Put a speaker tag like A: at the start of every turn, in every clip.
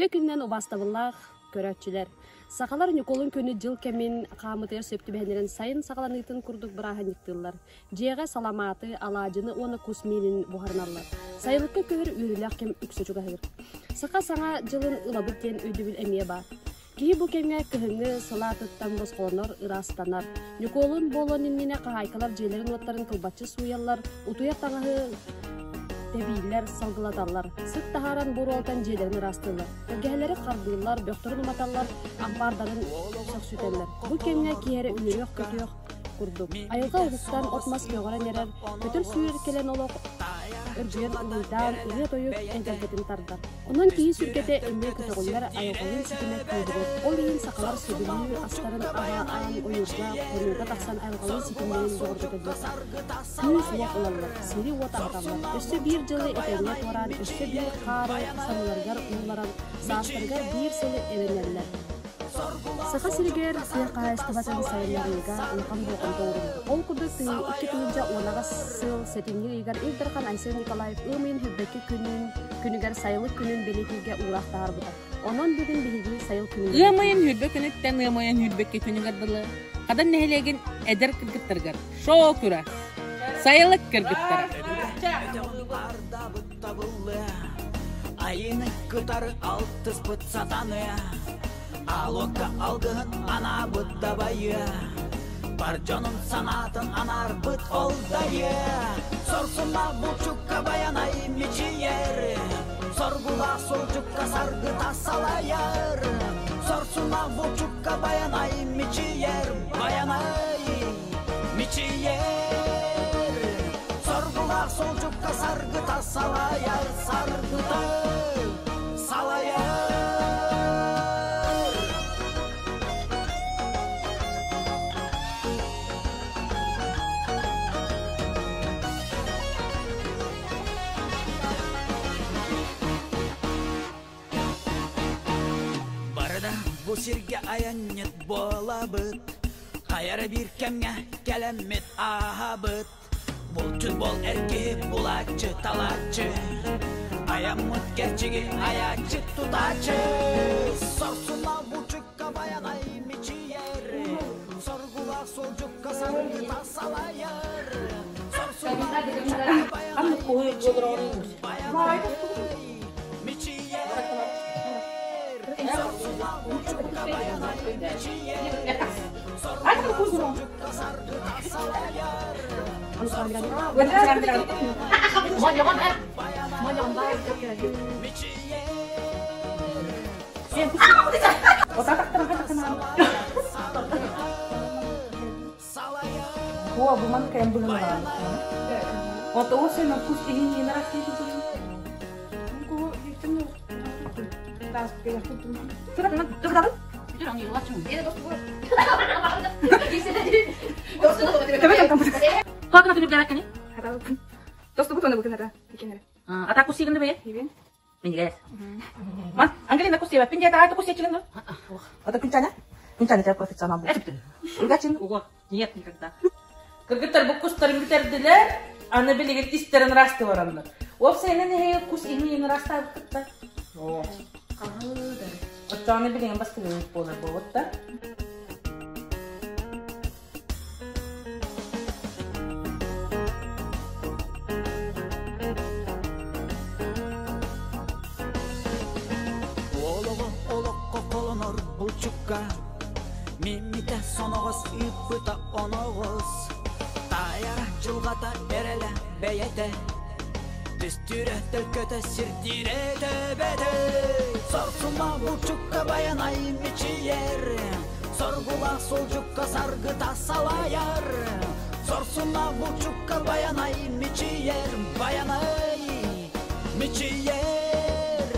A: Үтүө күнүнэн убаастабыллаах көрөөччүлэр! Сахалар Ньукуолун күнү дьыл кэмин хаамытыгар сөп түбэһиннэрэн сайын саҕаланыытын курдук бырааһынньыктыыллар. Дьиэҕэ саламааты, алаадьыны уонна кус миинин буһарыналлар. Сайылыкка көһөр үөрүүлээх кэм үксэ чугаһыыр. Саха саҥа дьылын ылабыт диэн өйдөбүл эмиэ баар. Киһи бу кэмҥэ кыһыҥҥы салаатыттан босхолонор, ыраастанар. Ньукуолун буолуон иннинэ хаһаайкалар дьиэлэрин-уоттарын кылбаччы сууйаллар, утуйар таҥаһы тэбииллэр, салгылаталлар. Сыт таһааран буруолтан дьиэлэрин ыраастыыллар. Тэлгэһэлэри харбыыллар, бөхтөрүн уматаллар, ампаардарын сөхсүтэллэр. Бу кэмҥэ киһи эрэ үөрүөх-көтүөх курдук. Айылҕа уһуктан от-мас көҕөрөн эрэр, көтөр-сүүрэр кэлэн олох өргүйэн уруйдаан, ырыа-тойук эҥкэлгэтин тардар. Онон киһи сүргэтэ эмиэ көтөҕүллэр айылҕалыын ситимэ күүһүрэр. Ол иһин сахалар сөбүлүүр астарын аһа аан ойуурга, хонууга тахсан айылҕалыын ситимнэрин бөҕөргөтөллөр. Күүс-уох ылаллар, сири-уоту аһаталлар. Өссө биир дьылы этэҥҥэ туораан, өссө биир хаары саныыларыгар уулларан, саастарыгар биир сылы эбинэллэр. Саха сиригэр тыа хаһаайыстыбатын сайыннарыыга улахан болҕомто ууруллар. Ол курдук, 2018 сыл сэтинньи ыйыгар Ил Дархан Айсен Николаев ыам ыйын сүүрбэкки күнүн күнүгэр сайылык күнүн бэлиэтииргэ уураах таһаарбыта. Онон бүгүн биһиги сайыл күнүн
B: Ыам ыйын сүүрбэ күнүттэн ыам ыйын сүүрбэкки күнүгэр дылы Хадан нэһилиэгин эдэр кыргыттарыгар шоу күрэс Сайылык кыргыттара
C: Айыны кытары алтыспыт сатаныа, Алокка алгыһын анаабыт дабайыа, Бар дьонун санаатын анаарбыт ол дайыа. Сорсуннаах булчукка байанай мичийэр, Соргулаах сурдьукка саргыта салайар. Сорсуннаах булчукка байанай мичийэр, Байанай мичийэр. Соргулаах солдьукка саргыта салайар, саргыта салайар. Барыда бу сиргэ айанньыт буолабыт, Хайа эрэ биир кэмҥэ кэлэммит ааһабыт. Булчут бол эр киһи булааччы, талааччы. Айаммыт кэрчиги айааччы, тутааччы. Сорсуна булчукка байанай мичийэр. Соргулаах суолдьукка саргыта салайар. Сорсуна булчукка байанай мичийэр. Мичийэр. Сорсуна булчукка байанай мичийэр.
B: О, бу маны кэм быһылаан. Ото сен кус иһин Нет никогда. Кыргыттар бу кустарын бүтэрдилэр, аны билигин истэрин ырасты бараннар. Уопсайынан эһиги кус иһин ырастаабыттык да? Оччоҕуна билигин бастыгыныт буолар буолбут да?
C: Олоҕу олоххо холонор булчукка Миммитэ соноҕос ыыппыта оноҕос Таайара дьылҕата эрэлэ бэйэтэ Түстүүрэ төлкөтө сирдиирэ төбөтө Сорсума булчукка байанай мичийэр Соргулаах суолдьукка саргыта салайар Сорсума булчукка байанай мичийэр Байанай мичийэр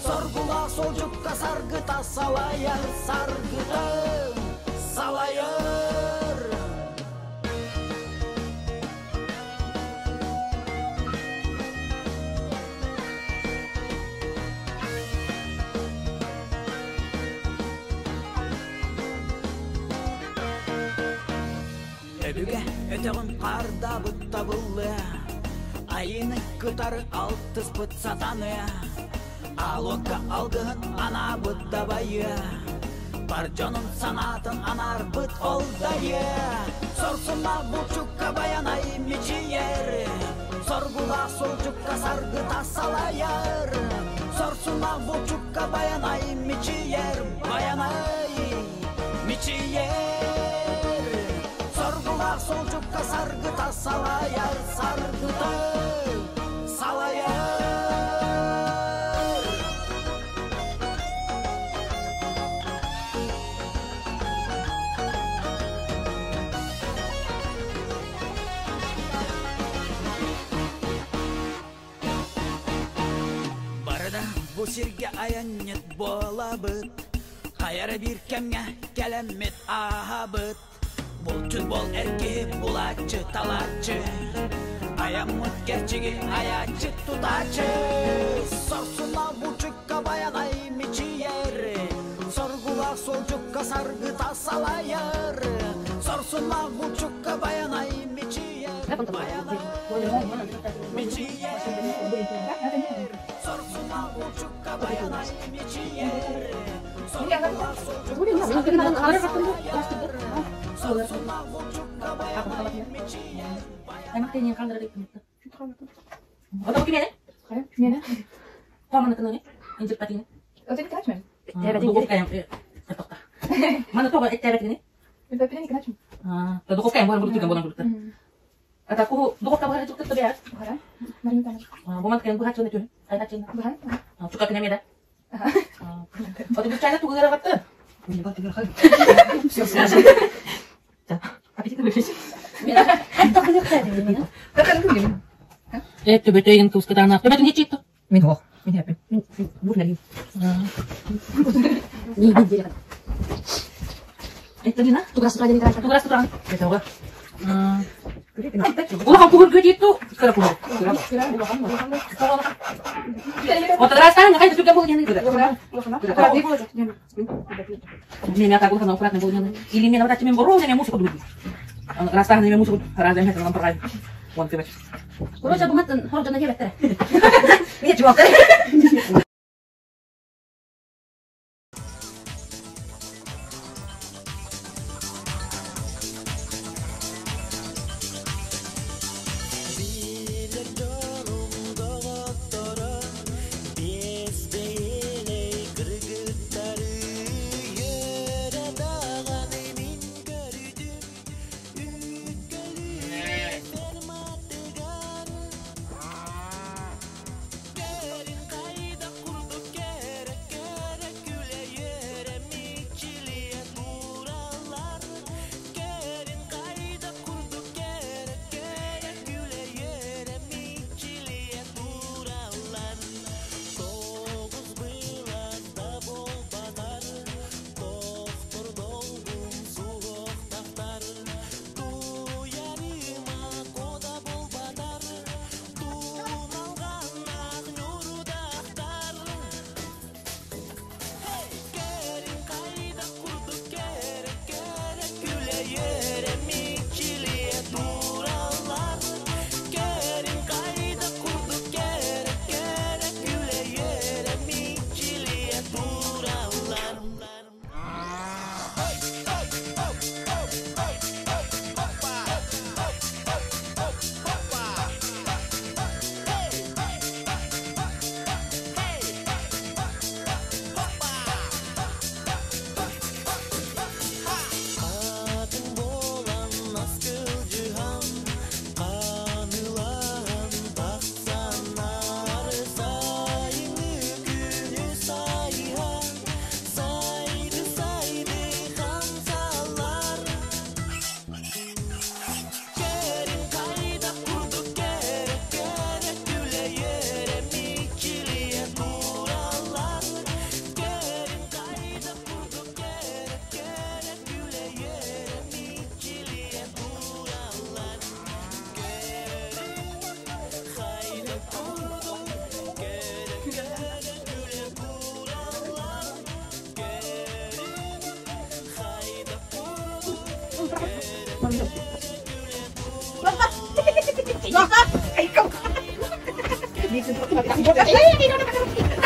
C: Соргулаах суолдьукка саргыта салайар Саргыта салайар Өбүгэ өтөҕүн хаардабыт табыллыа, Айыны кытары алтыспыт сатаныа. Аалуокка алгыһын анаабыт дабайыа, Бар дьонун санаатын анаарбыт ол дайыа. Сорсуннаах булчукка байанай мичийэр, Соргулаах суолдьукка саргыта салайар. Сорсуннаах булчукка байанай мичийэр, Байанай мичийэр. Соргулаах суолдьукка саргыта салайар, Саргыта салайар. Барыда бу сиргэ айанньыт буолабыт, Хайа эрэ биир кэмҥэ кэлэммит ааһабыт. Булчут бол эр киһи булааччы, талааччы, Айаммыт кэрчиги айааччы, тутааччы. Сорсуннаах булчукка байанай мичийэр, Соргулаах суолдьукка саргыта салайар. Сорсуннаах булчукка байанай мичийэр, Байанай мичийэр. Сорсуннаах булчукка байанай мичийэр, Соргулаах суолдьукка саргыта салайар.
D: Мин суох. Мин хэппин. Мин бу Билэр дьонум доҕотторо, биэс бэйэлэй кыргыттары үөрэ даҕаны мин көрдүм, үткөлүү ферматыгар. Кэрин хайдах курдук кэрэ кэрэ күлэ үөрэ мичилийэ тураллар. Кэрин хайдах курдук кэрэ кэрэ күлэ үөрэ мичилийэ тураллар. Тоҕус былас да буолбатар, тохтор долгун суһуохтахтар. Туйарыма кода буолбатар, туналҕаннаах ньурудахтар. Кэрин хайдах курдук кэрэ кэрэ күлэ үөрэ мичилийэ тураллар. Кэрин хайдах курдук кэрэ кэрэ күлэ үөрэ мичилийэ тураллар. Хатын буолан аскылдьыһан, ханыылаһан тахсаннар сайыҥҥы күнү сайыһан, сайды сайды хамсаллар. Кэрин хайдах курдук кэрэ кэрэ күлэ үөрэ мичилийэ тураллар. Кэрин хайдах курдук кэрэ кэрэ күлэ үөрэ мичилийэ тураллар. Кэрин хайдах курдук кэрэ кэрэ күлэ тураллар. Кэрин хайдах курдук кэрэ кэрэ күлэ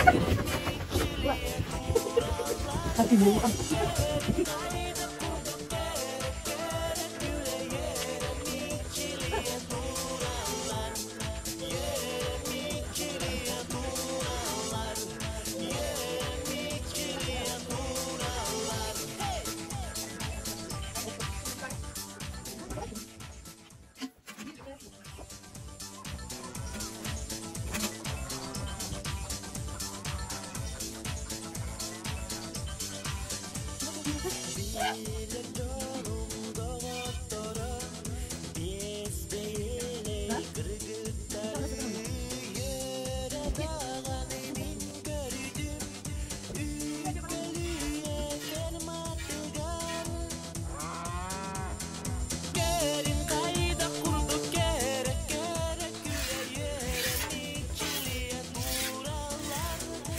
D: тураллар.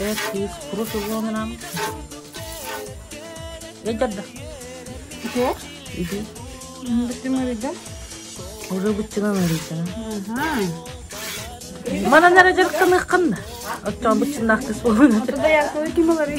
B: Эр кыыс курус угуонунан Ыйдарда.
E: Туох? Быттым арыйда.
B: Уже быччынан арыйда. Манан эрэ дьарыктаныаххын. Оттон быччыннаах кыс буолуон.
E: Даясылы ким олорый?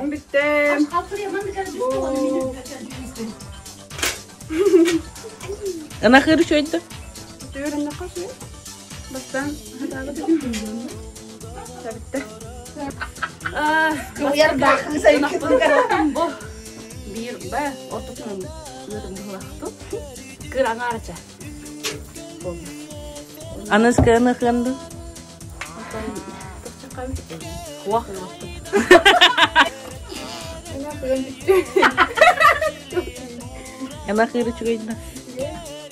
E: Бүттем.
B: Ынахыр үчүөйдө.
E: Бастан Битте.
A: Биир ба ортотунан ыытым быһылахтым. Кыр аҥаарача.
B: Аныска ынахыанды.
A: Хуах
B: Ынахыр үчүөйдө.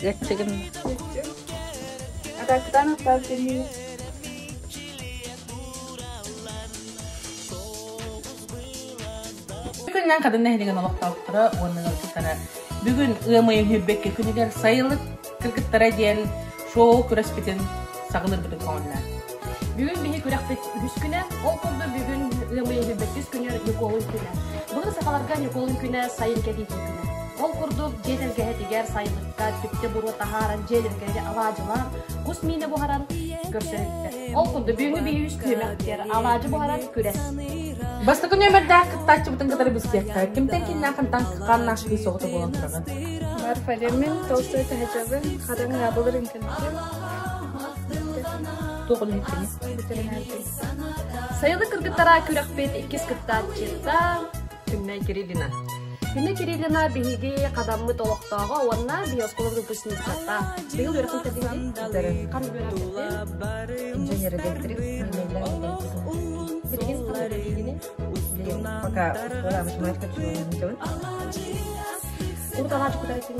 B: Гаччыгын.
E: Атактан аттап берейін.
B: Күннэн хадын нэһилигин олохтоохторо уонна ыалдьыттара бүгүн ыам ыйын хүрбэккэ күнүгэр сайылык кыргыттара диэн шоу күрэспитин саҕалыырбытын көҥүллээн.
A: Бүгүн биһи күрэхпит үһүс күнэ. Ол курдук бүгүн ыам ыйын хүрбэттис күнүгэр Ньукуолун күнэ. Былыр сахаларга Ньукуолун күнэ сайын кэлиитин күнэ. Ол курдук дьиэ тэлгэһэтигэр сайылыкка түптэ буруо таһааран дьиэлэргэ алаадьылаан, кус миинэ буһаран көрсөрүттэр. Ол курдук бүгүҥҥү биһи үс түһүмэхтэр алаадьы буһаран күрэс.
B: Бастакы нүөмэрдээх кыттааччыбытын кытары билсиэххэ. Кимтэн киннээхинтэн ханнаах кыыс оҕото буолан тураҕын?
E: Марфа Лемин, Толстой таһачабын, хадаҥ былырын кэлбитим.
B: Туох үлэһиттиҥ?
E: Ветеринардын.
A: Сайылык кыргыттара күрэхпит иккис кыттааччыта
F: Күннэй Кириллина.
A: Күнэ Кириллина биһиги хадаммыт олохтооҕо уонна биһи оскуола выпускницата. Быйыл үөрэххин бүтэрдиҥ Ханнык үөрэххин
F: Инженер-электрик.
A: Билигин ханнык үлэлиигиний?
F: Пока оскуола математика психология
A: Урут алаадьы кутар этиҥ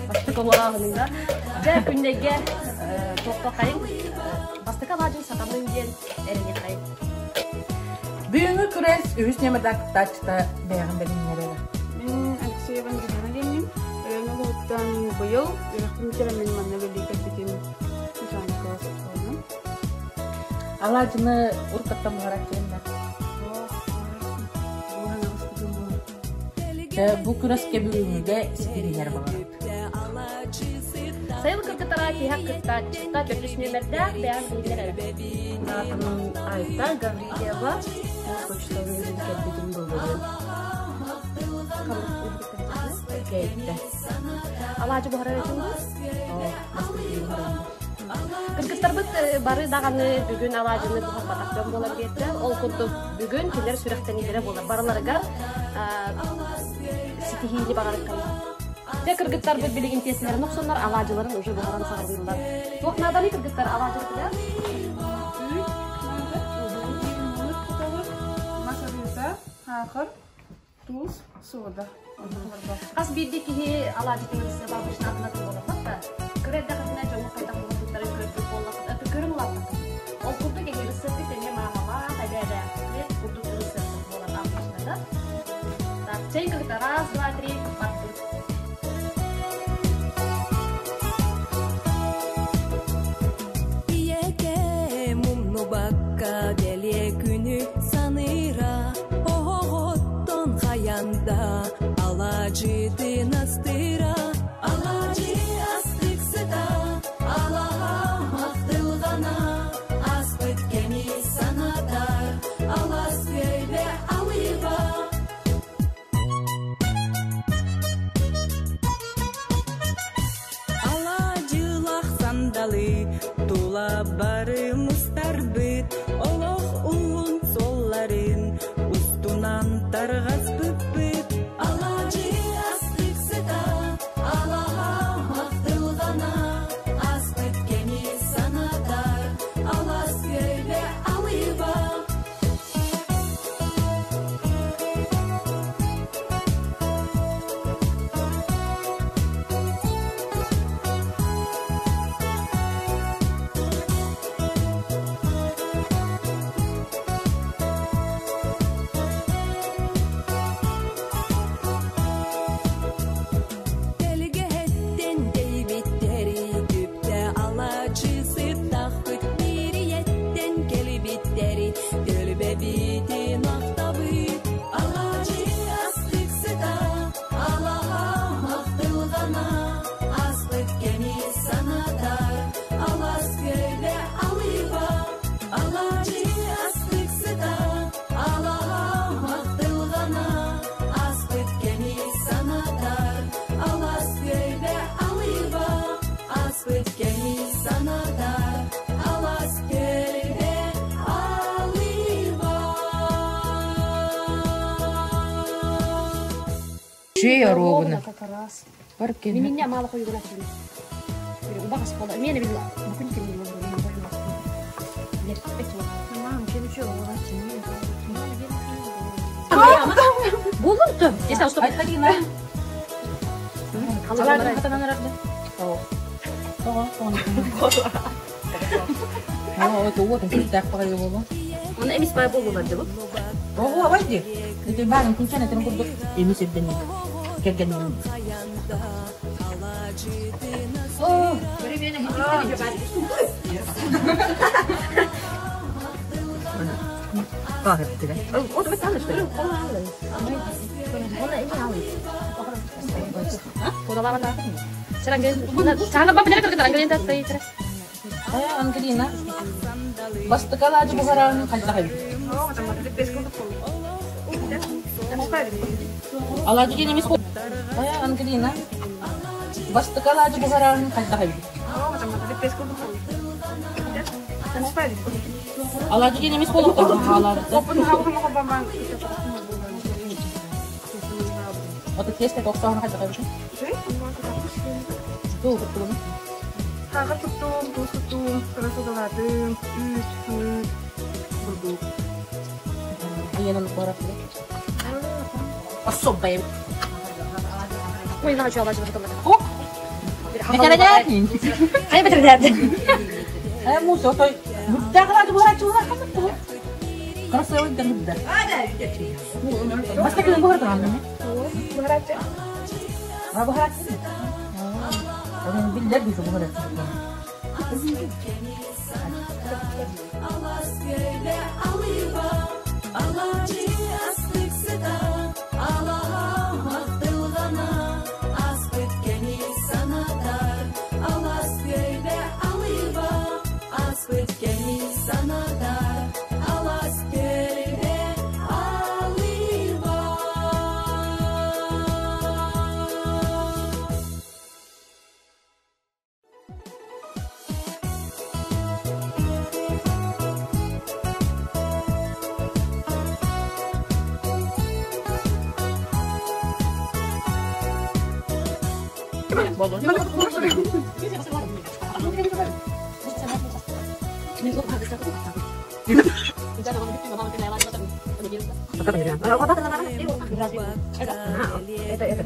A: Бастакы олорооһунуҥ Дьэ, күннэйгэ туохтахайыҥ бастакы алаадьын сатаныҥ диэн эрэниэххэйиҥ.
B: Бүгүҥҥү күрэс үһүс ньымада кыттааччыта бэйэҕин бэлиҥнэрэрэ.
E: Мин Алексеева Ангелина диэммин. Өлөөн улууһуттан быйыл үөрэхпин бүтэрэммин манна үлэлии кэлбитим начальник класс оскуоланан.
B: Алаадьыны уруккаттан буһараччы Бу күрэскэ бүгүҥҥүгэ ситиһиилэр баҕарабыт.
A: Сайыл кыргыттара тиһэх кыттааччыта төрдүс нүөмэрдээх бэйэҕин билиннэр эрэ.
F: Аатым Айта Гаврильева. Почтовый кэлбитим былырыын. Кэйиттэ.
A: Алаадьы буһарар этиҥ дуо? Кыргыттарбыт бары даҕаны бүгүн алаадьыны буһарбатах дьон буолан биэрдэ. Ол курдук бүгүн кинилэр сүрэхтэниилэрэ буолар. Барыларыгар ситиһиини баҕарыккын. Дьэ кыргыттарбыт билигин тиэстэлэрин охсоннор алаадьыларын уже буһаран саҕалыыллар. Туох нааданый кыргыттар алаадьыларыгар?
E: Үүт, мас арыыта, хаахыр, Туус, сода.
A: Хас биирдии киһи алаадьытын ырысыаба обычно атын-атын буоларбат да, кыра эрдэххитинэ дьоҥҥо хайдах буолбуттарын көрбүт буоллаххыт, көрөн улааттаххыт. Ол курдук эһи ырысыаппыт эмиэ маамалаах, эбээ-эбээхпит курдук ырысыаптар буолар обычно да. Так, чэй кыргыта раз, два, три, бардыбыт.
D: Ийэкэм умнубакка бэлиэ күнү саныыра Оһоҕоттон хайанда алаадьытын астыыра Алаадьы астык сыта алаһа махтылҕана Аспыт кэми санатар алас көйбө алыба Алаадьылах сандалы тула бары мустарбыт, олох уһун суолларын устунан тарҕаспыппыт. Алаадьы астык сыта, алаһа махтылҕана, аспыт кэми санатар, алас көйбө алыба. Тэлгэһэттэн тэйбиттэри түптэ алаадьы сыттахпыт биирийэттэн кэлбиттэри Төлбэбитин ахтабыт алаадьы астык сыта алаһа махтылҕана аспыт кэми санатар алас көлө алыба алаадьы астык сыта алаһа махтылҕана аспыт кэми санатар алас көлө алыба аспыт кэми санатар алас көлө алыба
B: Шея ровно.
A: Как раз.
B: Баркин.
A: Мининне мало хойугуна чын. Убагас бола. Мен бил бүкүн ким бил. Болун то. Если что.
B: Айталина. Алаадьы хатанан эрэрдэ. Тоҕо? Оо, тугу сүрдээх баҕайы буолуо.
A: Оны эмис бай болулар деп.
B: Оҕо абай дии. Ити баарын күнчэн этин курдук эмис ирдэнин. Кэргэнин.
F: Оо,
B: Ангелина, бастакы алаадьы буһараҕын хайдах эбит? Алаадьы диэн эмис Ангелина, бастакы алаадьы буһараҕын хайдах эбит? Алаадьы диэн эмис буолуохтаах. Ото тиэстэ тохсооһуна хайдах эбишин?
E: Үчүгэй, онно кытааппыт.
B: Туу туттугун.
E: Хааҕар туттум, туус туттум, кыра содалаатым, үүт, сымыыт, бурдук.
B: Айанан куорат. Особая.
A: Ой, на хочу алаадьы бутылла.
B: О! Бэтэрэнээр.
A: Хайа бэтэрэнээр.
B: Э, муус отой. Бүттэ кылаады буһара чула ханнык бу. Красивый да бүттэ. Баста кылын буһара туран.
E: Буһарааччы.
B: А буһара. Onun biller bir buhara.
F: Это, это.